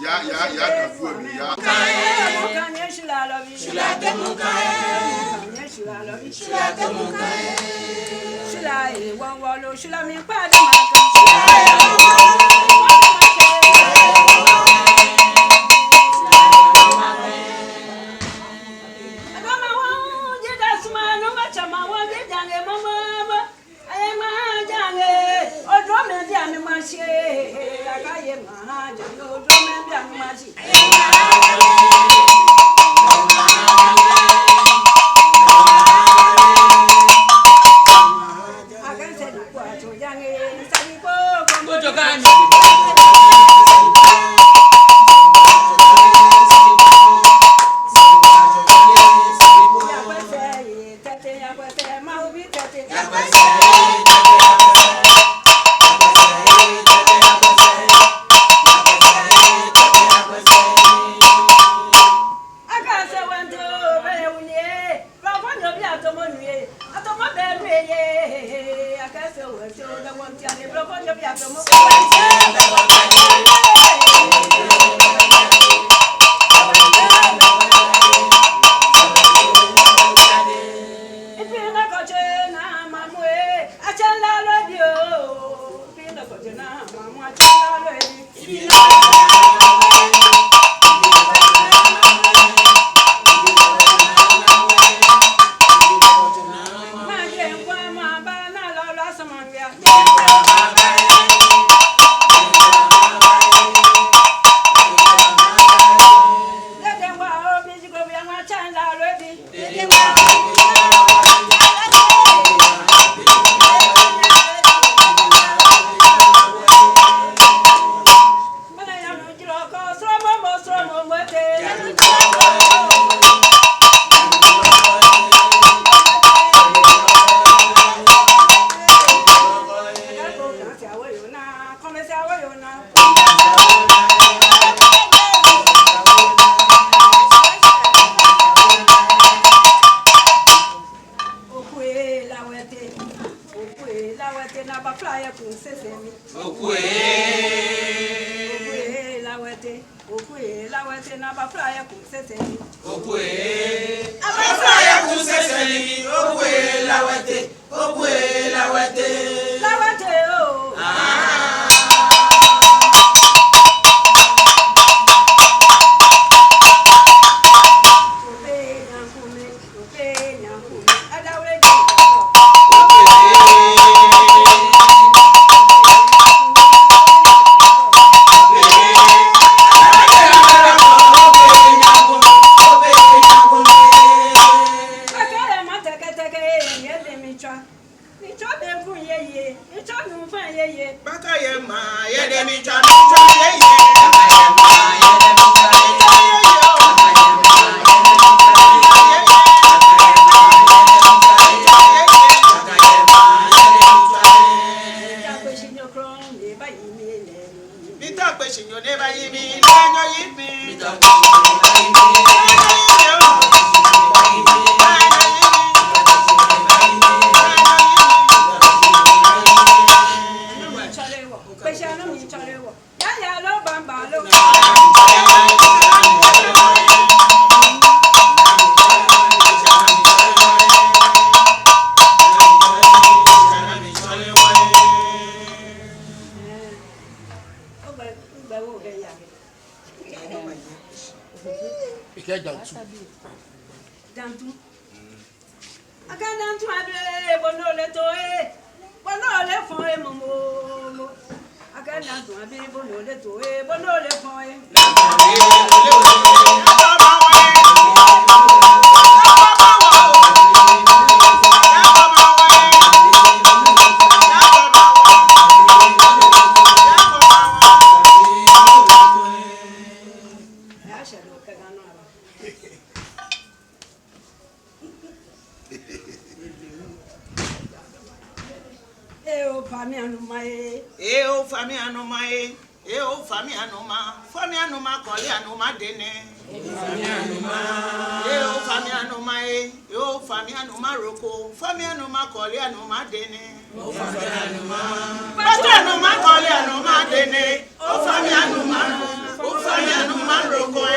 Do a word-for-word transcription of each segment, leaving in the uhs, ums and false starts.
Ya, ya, ya, ka fu mi, ya. Okwee, Lawete. Okwee, Lawete, na bafla yɛ kunsese mli. Okwee. Okwee, Lawete. Okwee, Lawete, na bafla yɛ kunsese mli. Okwee. Abafla yɛ kunsese mli. Okwee, Lawete. Okwee, Lawete. Lawete oo. Ah. Okwee, Nyankume. Okwee, Nyankume. Adawule ji. Akɛlɛ ma tɛkɛtɛkɛ, yɛ Mitsɔ be gu yeye, mitsɔ nu fa yeye. Baka ye ma, ye de mitsɔ nu fa yeye. Mitsɔ be shi nyɔ krɔŋ, ye ba yi mi ye. Mitsɔ be shi nyɔ ni ba yi mi, ni nyɔ yi mi. Ekɛɛ Dantu. Dantu. Akɛ Dantu abele, bo nɔ ole to e, bo nɔ ole fɔ e momo. Akɛ Dantu abele, bo nɔ ole to e, bo nɔ ole fɔ e. Ee, ofainɛ anɔma ee. Ee, ofainɛ anɔma ee. Ee, ofainɛ anɔma. Fainɛ anɔma, kɔɔle anɔma dɛnɛ. Ofainɛ anɔma. Ee, ofainɛ anɔma ee. Ee, ofainɛ anɔma roko. Fainɛ anɔma, kɔɔle anɔma dɛnɛ. Ofainɛ anɔma. Batu anɔma, kɔɔle anɔma dɛnɛ. Ofainɛ anɔma. Ofainɛ anɔma roko ee.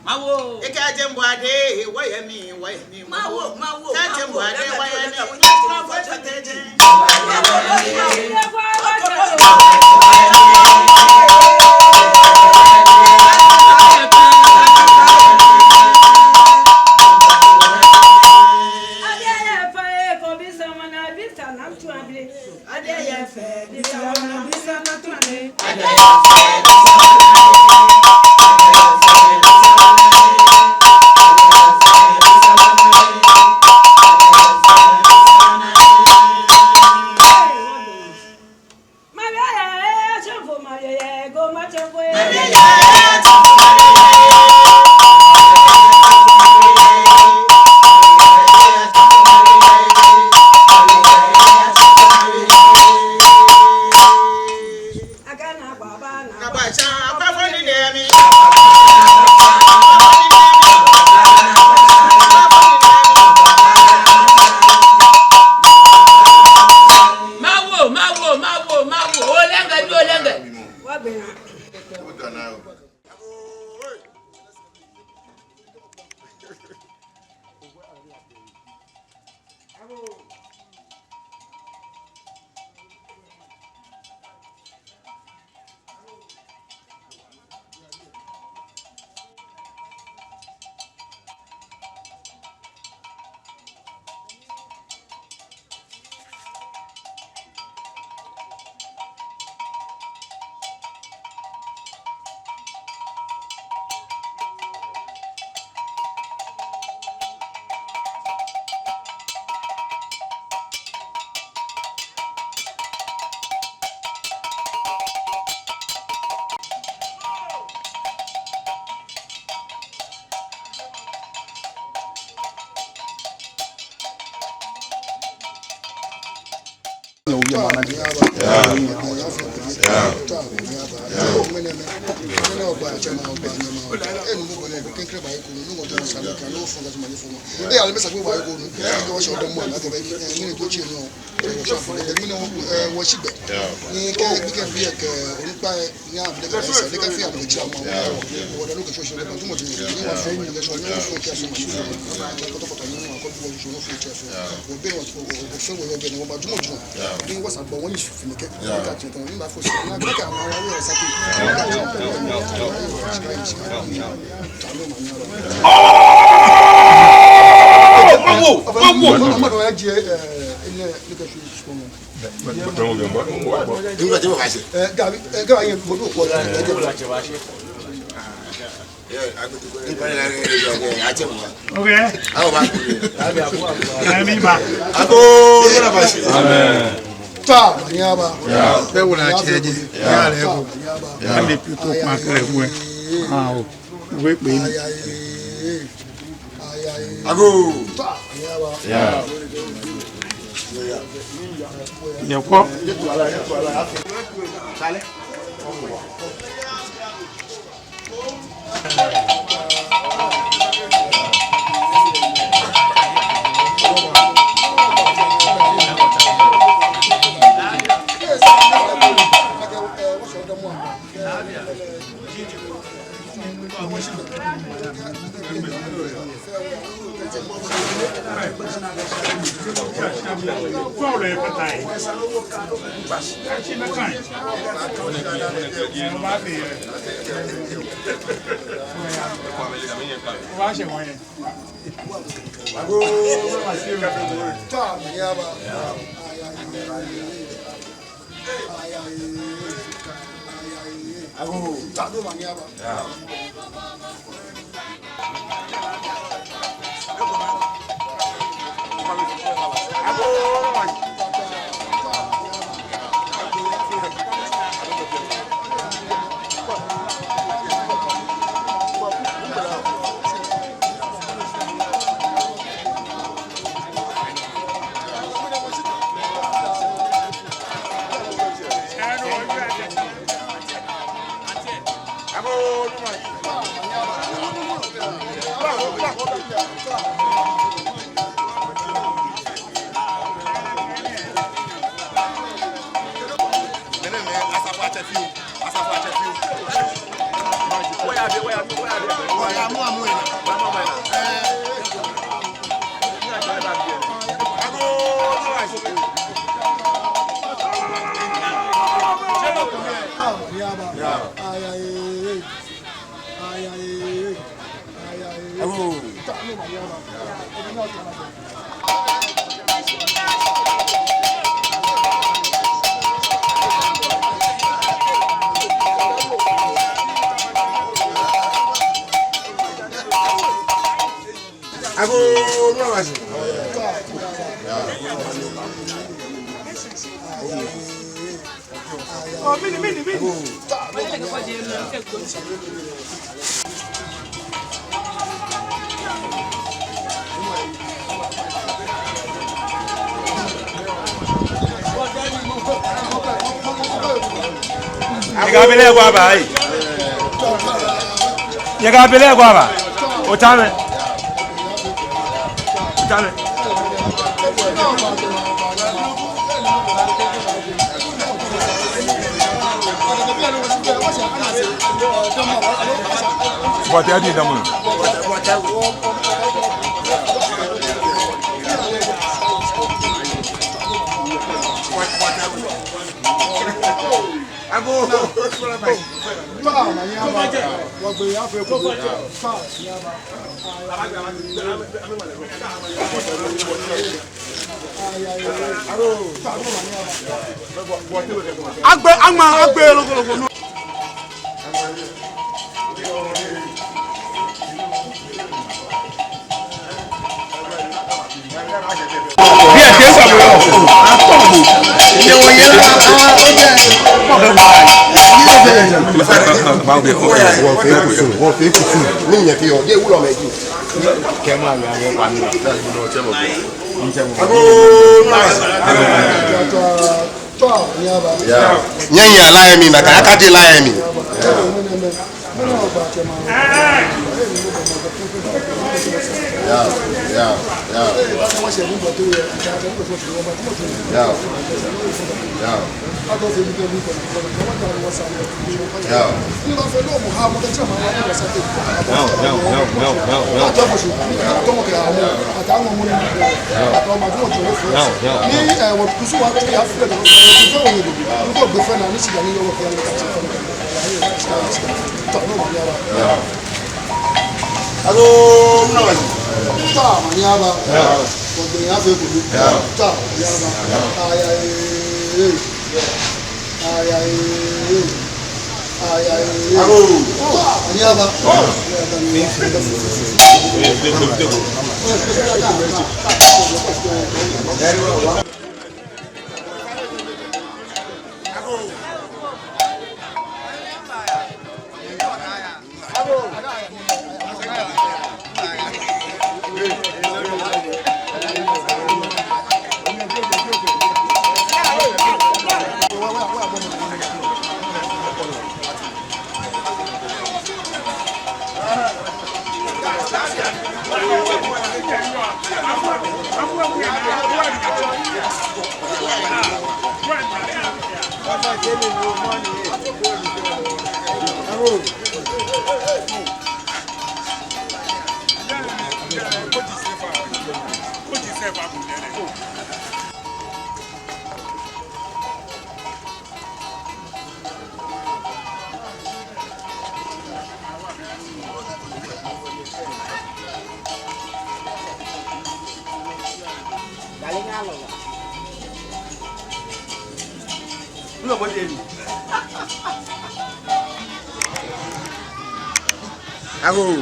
Mawo! Ekɛɛ Ajembo Ade, wɔyɛ mli, wɔyɛ mli. Mawo, mawo, Ajembo Ade, wɔyɛ mli. Okay. Amen. Taa, manyaba. Bɛ wula tsɛ ji. Ya lɛ ko. Ani pito kuma kɛlɛ ko. Ah, o. Wekpe. Agoo. Taa, manyaba. Ya. Yɛ kɔ. Nyɛkɛ abele lɛ kwraa aba, ei. Nyɛkɛ abele lɛ kwraa aba. Otamɛ. Otamɛ. Bɔtɛ di damɔ. Agbe, aŋma, agbe, loko, loko, no. Wɔfee kusum, wɔfee kusum. Ni nyɛ fɛɛ, yɛ wulɔmɛi ji. Nyɛyiŋ la yɛ mli, nakai akadi la yɛ mli. Yao, yao, yao. Yao. Yao. Yao. Yao, yao, yao, yao, yao. Yao, yao. Yao. Agoo, mɛni hewɔ? Tswa omanye aba. Yao. Wɔgbɛnaa fɛɛ kuli. Yao. Tswa omanye aba. Yao. Aya ee. Aya ee. Aya ee. Agoo. Tswa omanye aba. Agoo.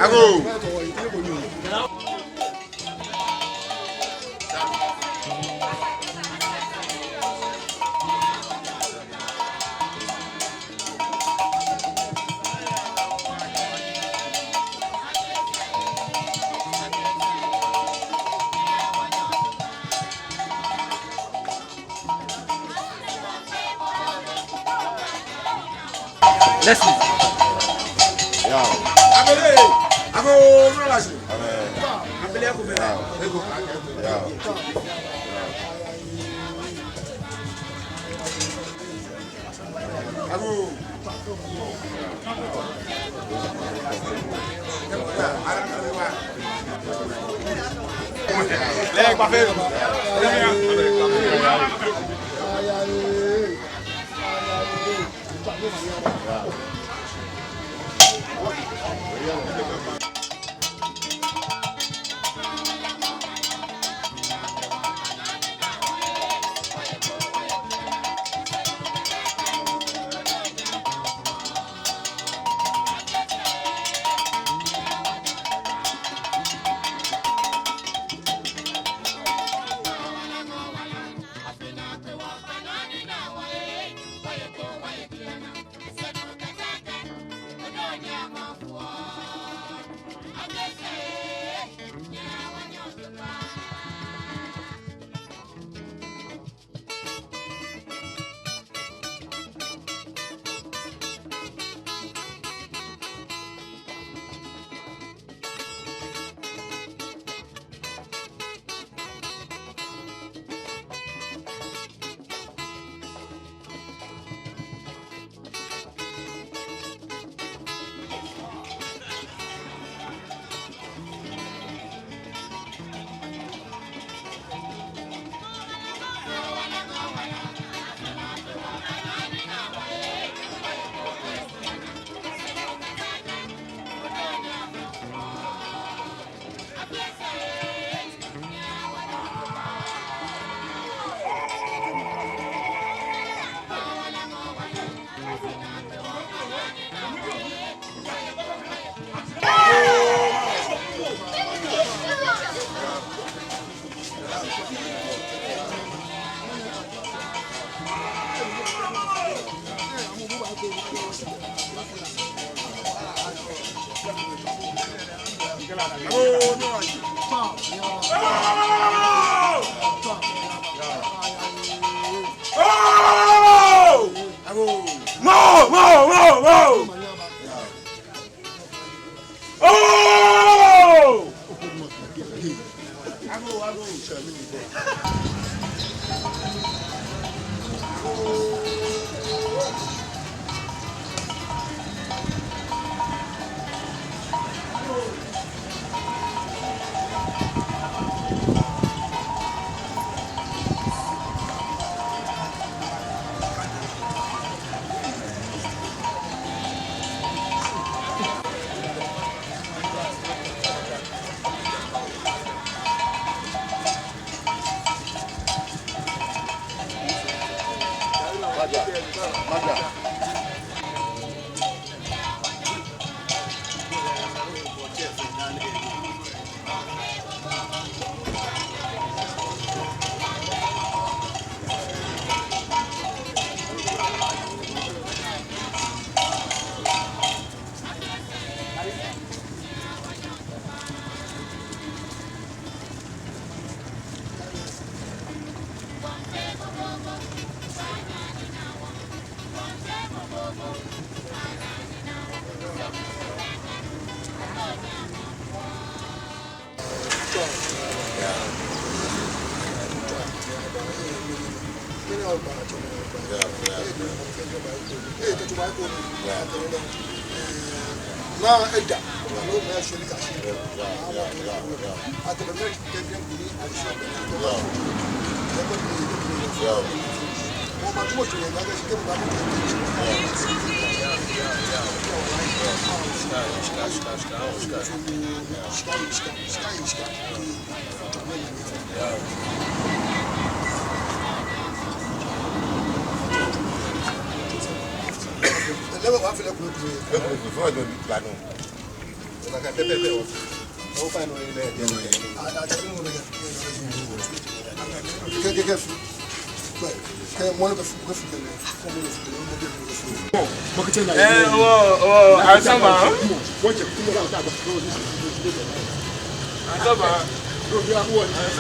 Agoo. Let's see. Yao. Abele. Agoo, mɛni hewɔ? Abele. Abele, agoo, mɛni hewɔ? Yao. Yao. Agoo. Mo, mo, mo, mo! Oh! Eh, oh, oh, Ansama. Ansama. Ansama.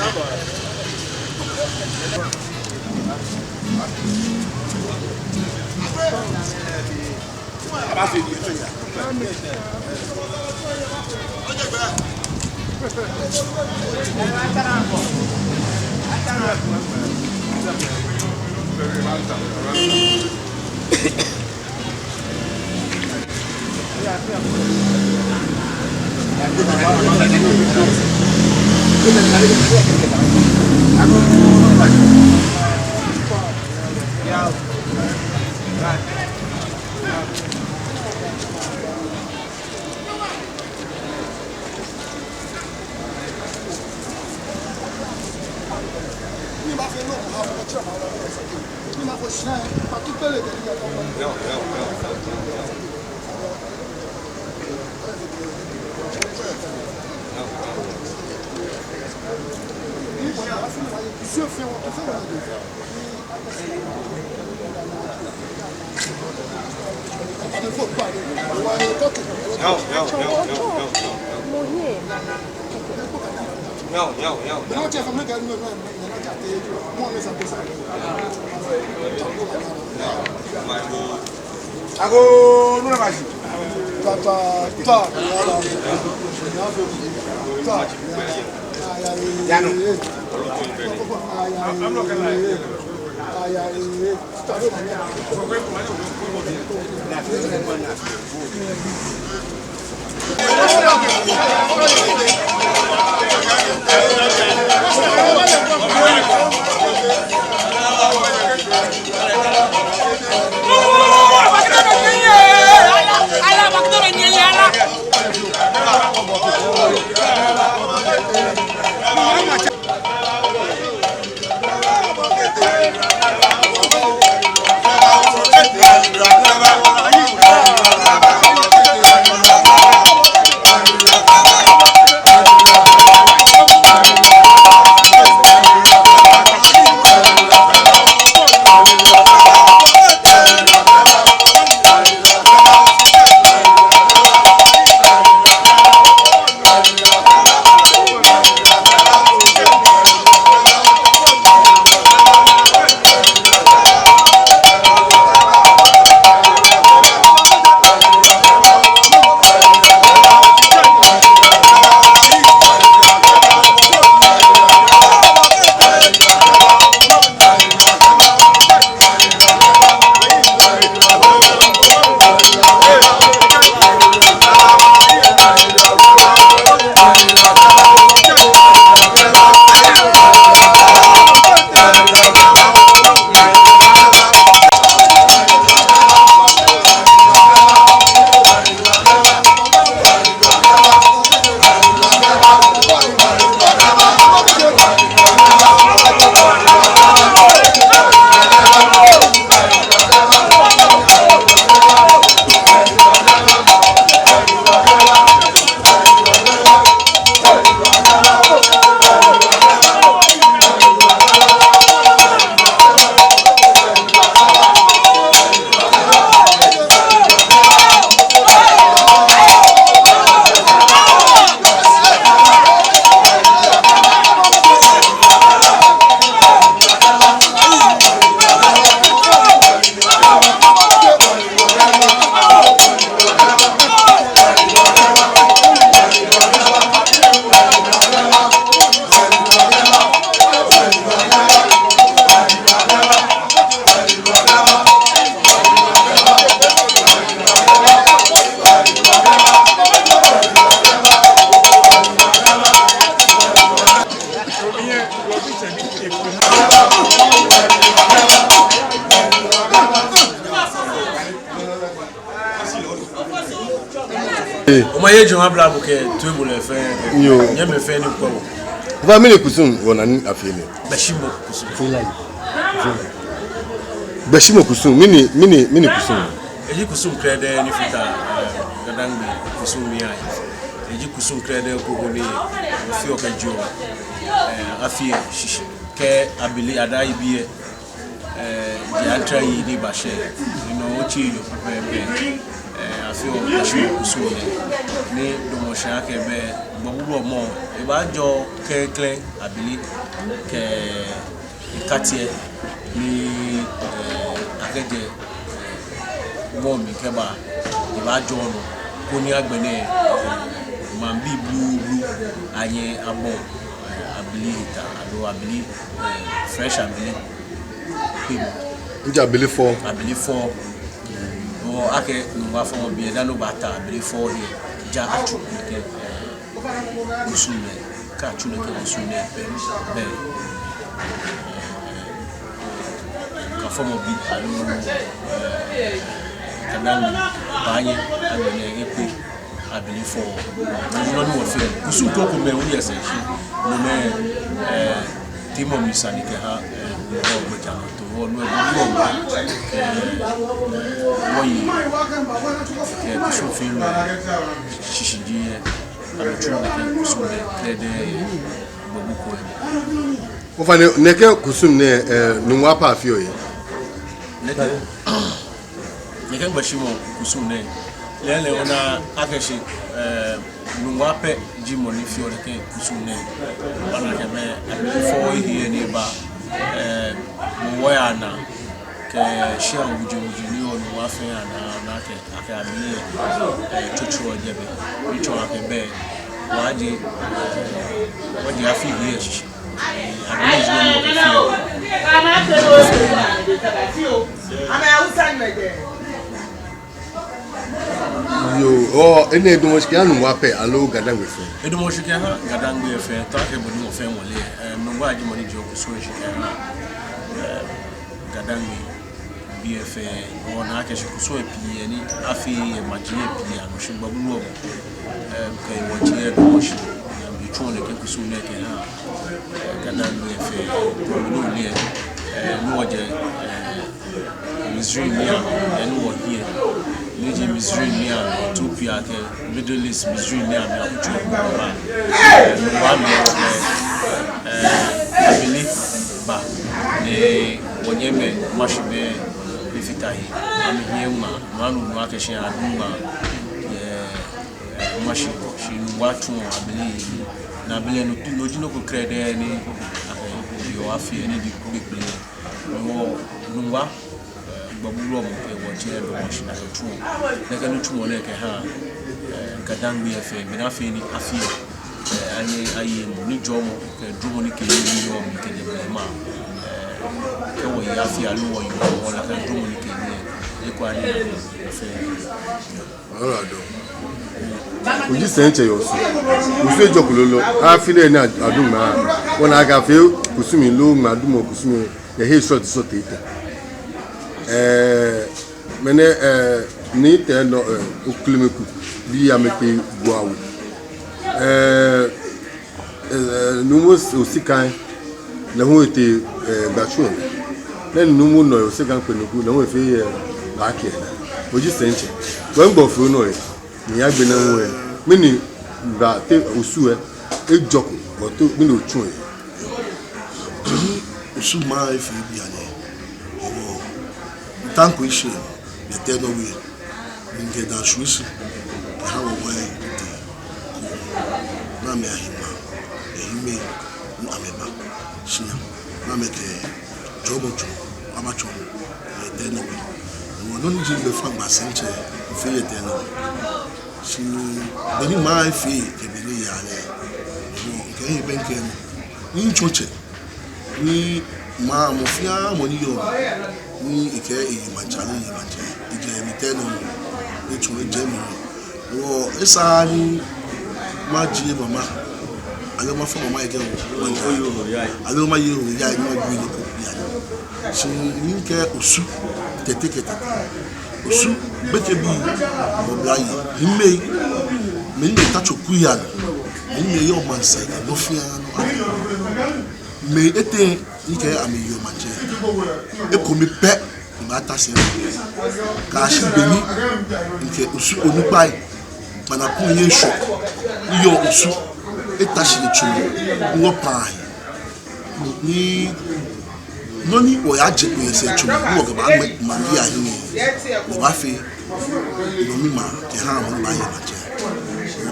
Ago, nuna maji. Twa, twa, twa. Twa. Yanu. Ee. Omanye John Ablabo kɛ toibolɔi fɛɛ. Yoo. Nyɛmimɛi fɛɛ ni kwɛɔ wɔ. Ofainɛ, mɛni kusum wɔnaa ni afee nɛɛ? Gbɛshimɔ kusum. Gbɛshimɔ kusum, mɛni, mɛni, mɛni kusum? Eji kusum krɛdɛɛ ni fata, eh, Ga-Dangme kusum mli ahe. Eji kusum krɛdɛɛ ko ni wɔfeɔ kɛjieɔ, eh, afi shishi. Kɛ abele adaa yibii, eh, jɛ Antra yi ni bashɛ, no otsi enyɔ pɛpɛɛpɛ, eh, afeɔ gbɛshimɔ kusum nɛɛ. Ni damɔ shi akɛ bɛ, gbɔbu lɔ mɔ, ebaajɔ klɛŋklɛŋ abele kɛ ekatiɛ ni, eh, akɛjɛ, eh, mɔ mli kɛba, ebaajɔ nɔ, koni agbɛnɛ, eh, maŋbii bluublu anyɛ abɔ, eh, abele heta, aloo abele, eh, fresh abele. Kpe mɔ. Njɛ abele fɔɔ? Abele fɔɔ. Wɔ akɛ Nungua fɔmɔbii, dani obata abele fɔɔ he, ja atsu nɛkɛ, eh, kusum nɛɛ, kɛ atsu nɛkɛ kusum nɛɛ pɛ, bɛ, eh, Ga fɔmɔbi aloo, eh, Ga-Dangme baanyɛ agbɛnɛ ekpe abele fɔɔ. Nɔ ni wɔfeɔ, kusum krokomɛi hu yɛ sɛɛ shi, no mɛi, eh, Timɔ mli sane kɛha, eh, wɔ gbɛjianɔtoo, wɔ nɔ, wɔ nɔ, eh, wɔyi, kɛ kusumfeelɔi shishijee, eh, amɛtsuɔ nɛkɛ kusum nɛɛ krɛdɛɛ yɛ gbɔbu ko he. Ofainɛ, nɛkɛ kusum nɛɛ, eh, Nungua pɛ afeɔ he? Nɛkɛ Nɛkɛ gbɛshimɔ kusum nɛɛ, lɛɛlɛŋ ona akɛ shi, eh, Nungua pɛ ji mɔ ni feɔ nɛkɛ kusum nɛɛ. Ona akɛ bɛ, abele fɔɔ ehiii ni eba, eh, wɔyaa naa, kɛ shia wujewuje ni yɔɔ Nungua fɛɛ anaa, ona akɛ, akɛ abele, eh, tsutsu ejɛ bɛ. Ni tsɔɔ akɛ bɛ, wɔje, eh, wɔje afi hiɛ shishi. Yoo, oo, enɛ edamɔ shi kɛha Nungua pɛ aloo Ga-Dangme fɛɛ? Edamɔ shi kɛha Ga-Dangme fɛɛ, tamɔ akɛ bɔ ni mɔ fɛɛ mɔ le, eh, Nungua ji mɔ ni jieɔ kusum lɛ shi kɛha, eh, Ga-Dangme bii fɛɛ, ona akɛ shi kusum pii yɛ ni afeɔ yɛ maji pii anɔ shi gbɔbu lɛ, eh, kɛ wɔji edamɔ shi, eh, etsuɔ nɛkɛ kusum nɛɛ kɛha, eh, Ga-Dangme fɛɛ, gbɔbu lɛ, eh, ni wɔjɛ, eh, Misraim mli amɛ, eh, ni wɔhiɛ, ni ji Misraim mli amɛ, Ethiopia kɛ Middle East, Misraim mli amɛ, akutso ni wɔba, eh, ni wɔmɛ, eh, eh, abele ba, ni wɔnyɛmimɛi Mashimɛi ni fata he, amɛhiɛ ŋmaa, no anu nɔ akɛ shi adu ŋmaa, eh, eh, Mashi, shi Nungua tsuɔ abele yeli, ni abele nɔ, no ji nɔ ko krɛdɛɛ ni, eh, yoo afee ni ji gbekpele, wɔ Nungua, eh, gbɔbu lɛ mɔ kɛ wɔji edamɔ shi ni akɛtsuɔ nɛkɛ nitsumɔ nɛɛ kɛha, eh, Ga-Dangme fɛɛ, bɔ ni afee ni afi lɛ, eh, anyɛ aye emuu, ni jɔɔmɔ kɛ dromɔ ni kɛ yeɔ mli kɛjɛ blema, eh, kɛ wɔye afi aloo wɔye wɔ la kɛ dromɔ ni kɛ yeɔ, eko ani fɛɛ. Oyiwaladɔŋŋ. Oji sɛitsɛ yɛ Osu. Osu ejɔko lolo. Afi nɛɛ ni adu ŋmaa, wɔna akɛ afee kusum lɛ, ŋmaadumɔ kusum lɛ, yɛ he srɔtoi srɔtoi etɛ. Eh, mɛni, eh, ni tee nɔ, eh, Oklemekui bii amɛkpe gbo awo. Eh, eh, nuumo Osikan, lɛ hu etee, eh, gbatsu lɛ. Ni nuumo nɔ Osikan Kpenuku, lɛ hu efee, eh, baakɛ. Oji sɛitsɛ. Wɔ gbɔ fro nɔ yɛ. Ni agbɛnɛ hu, eh, mɛni ba tee Osu, eh, ejɔko, wɔto, mɛni otsuɔ yɛ. Osu maŋ efee bianɛ. Ewɔ, tanko ishe, yɛ tɛ nɔ wie. Mikɛ daa shwie shi, kɛha wɔ wɔ etɛ. Ni amɛyahi ŋmaa, ehi mɛi, ni amɛba. Shi ni amɛkɛ jɔɔmɔ jɔɔ, abatsɔ, yɛ tɛ nɔ wie. Wɔ nɔ ni ji gbɛfaŋ ba sɛitsɛ, efee yɛ tɛ nɔ wie. Shi be ni maŋ efee, kɛ be ni eyaa lɛ. Wɔ, mikɛ he bɛŋkɛ, ni mitsɔ tsɛ. Ni maŋ mɔ fɛɛ mɔ ni yɔɔ, ni ekɛ eyi maŋtsɛ lɛ, eyi maŋtsɛ, ejɛ mi tɛ nɔ, etsɔ ejɛ mi nɔ. Wɔ esa ni majie mama, Aloo mafɔ mama yɛ kɛ o. Aloo maye o ya ni magbele ko ya. Shi mikɛɛ Osu, Tɛte kɛ Tɛte. Osu gbekɛbii oblayei, mɛi, mɛi ni ta tso kui anɔ, mɛi ni yɔɔ maŋsɛɛ kɛ nɔ fɛɛ nɔ. Mɛi etɛ ni kɛ amɛyeɔ maŋtsɛ. Ekome pɛ ni baata shi. Kɛyashi be ni mikɛ Osu onukpai, kpana kun ye shɔ, ni yɔɔ Osu, eta shi yɛ Tsomo, ni wɔkpa he. Ni nɔ ni wɔyaje kpo yɛ sɛɛ Tsomo, ni wɔkɛbaaŋmɛ maŋbii ahiɛ, wɔbaafee nɔ ni ma kɛha mɔ ni baaye maŋtsɛ.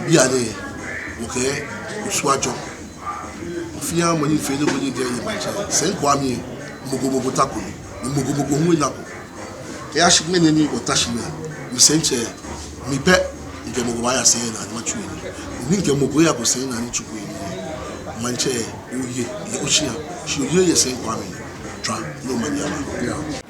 Bianɛ wɔkɛɛ Osu ajɔ. Fɛɛ mɔ ni fee nɔ ko ni kɛye maŋtsɛ. Sɛi Kwame, mɔ ko mɔ ko tako ni, mɔ ko mɔ ko hu enako. Kɛyashi ŋmɛnɛ ni wɔta shi nɛɛ, mi sɛitsɛ, mi pɛ, mikɛ mɔ ko baaya sɛi naa ni matsu nii. Ni mikɛ mɔ ko yako sɛi naa ni tsuko nii. Maŋtsɛ, oye, yɛ oshia, shi oye yɛ Sɛi Kwame, tswa, ni omanye aba.